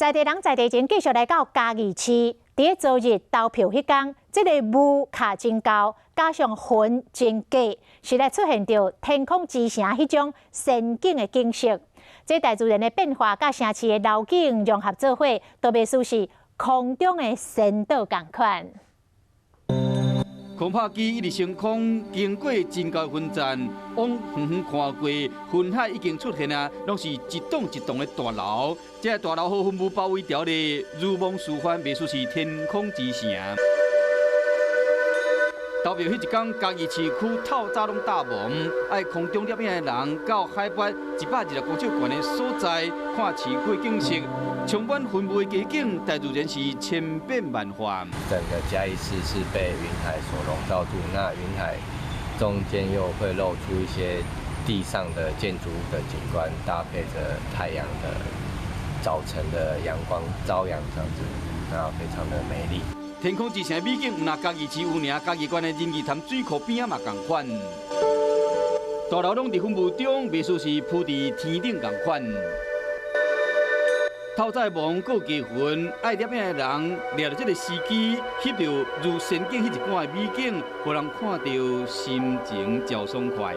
在地人在地情繼續來到嘉義市，佇咧昨日投票彼工，這個霧卡真厚，加上雲真低，實在出現著天空之城彼種仙境的景色。這大自然的變化，佮城市的樓景融合做伙，都袂輸是空中的仙島仝款。空拍機一直升空，經過真高雲層，往遠遠看過，雲海已經出現啊，攏是一棟一棟的大樓。這個大樓予雲霧包圍著咧，如夢似幻，袂輸是天空之城。投票彼一工，嘉義市區透早攏罩霧，愛空中攝影的人到海拔120公尺懸的所在，看市區景色，充滿雲霧的街景，大自然是千變萬化。整個嘉義市是被雲海所籠罩住，那雲海中間又會露出一些地上的建築物的景觀，搭配着太陽的早晨的陽光朝陽這樣子，那非常的美麗。天空之城美景，毋但嘉義市有名，嘉義縣的仁義潭水庫邊仔嘛仝款。大樓攏佇雲霧中，袂輸是浮佇天頂仝款。透早霧閣加雲，愛攝影的人掠著這個時機，翕著如仙境彼一般的美景，予人看著心情誠爽快。